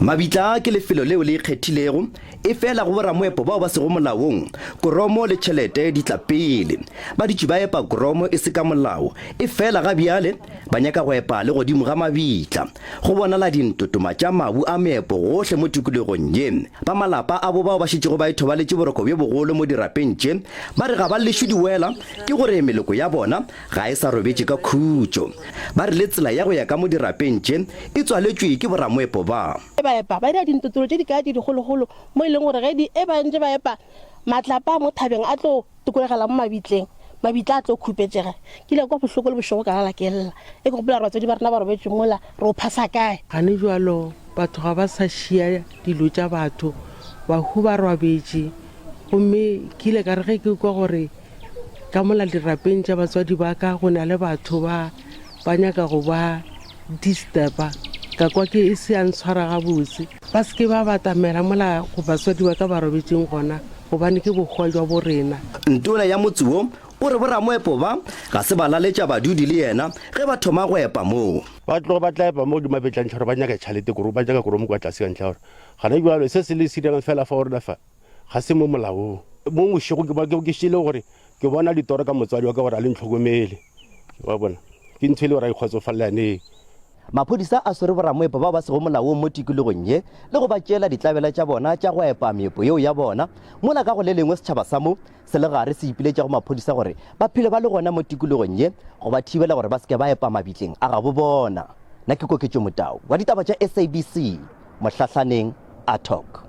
Mabitla ke lefelo leo le ikgethilego, efela go boramoepo bao ba sego molaong, kromo le tšhelete di tla pele. Ba dutše ba epa kromo e se ka molao, efela ga bjale ba nyaka go epa le godimo ga mabitla. Go bonala dintotoma tša mabu a meepo gohle mo tikologong ye. Ba malapa a bo bao ba šetšego ba ithobaletše boroko bjo bogolo mo dirapeng tše, ba re ga ba lešwe diwela ke gore meloko ya bona ga e sa robetše ka khutšo. Ba re le tsela ya go ya ka mo dirapeng tše e tswaletšwe ke boramoepo ba. Ge ba epa, ba dira dintotolo tše di kae tše dikgolokgolo mo e leng gore ge di e ba ntše ba epa, matlapa a mo thabeng a tlo tokologela mo mabitleng, mabitla a tlo khupetšega. Ke ile ka kwa bohloko le bošego ka lala ke lla. E ke gopola gore batswadi ba rena ba robetše mola, re o phasa kae? Gane bjalo batho ga ba sa šia dilo tša batho, bahu ba robetše. Gomme ke ile ka re ge ke kwa gore Ka mola dirapeng tša batswadi ba ka go na le batho ba ba nyaka go ba disturba, ka kwa ke e se ya ntshwara gabotse. Ba se ke ba batamela mola go batswadi ba ka ba robetšeng gona, gobane ke bohwa bja borena. Ntona ya motse wo o re boramoepo ba ga se ba laletša badudi le yena ge ba thoma go epa moo. Ba tloga ba tla epa mo godimo mabetla ntlha gore ba nyaka tšhalete koro ba nyaka koromo kwa tlase ka ntlha gore gana bjalo se se le se dirang fela fa go rena fa Ga se mo molaong. Mo bošego ke ba ke šele gore ke bona ditoro ka motswadi wa ka gore a le ntlhokomele. Wa bona? Ke ntho e le gore a ikgotsofalelaneng. Maphodisa a swere boramoepo bao ba sego molaong mo tikologong ye le go ba tšeela ditlabela tša bona tša go epa meepo yeo ya bona, mola ka go le lengwe setšhaba sa mo se le gare se ipiletša go maphodisa gore ba phele ba le gona mo tikologong ye go ba thibela gore ba se ke ba epa mabitleng a gabo bona. Nna ke Koketšo Motau wa ditaba tša SABC, Mohlahlaneng, Atok.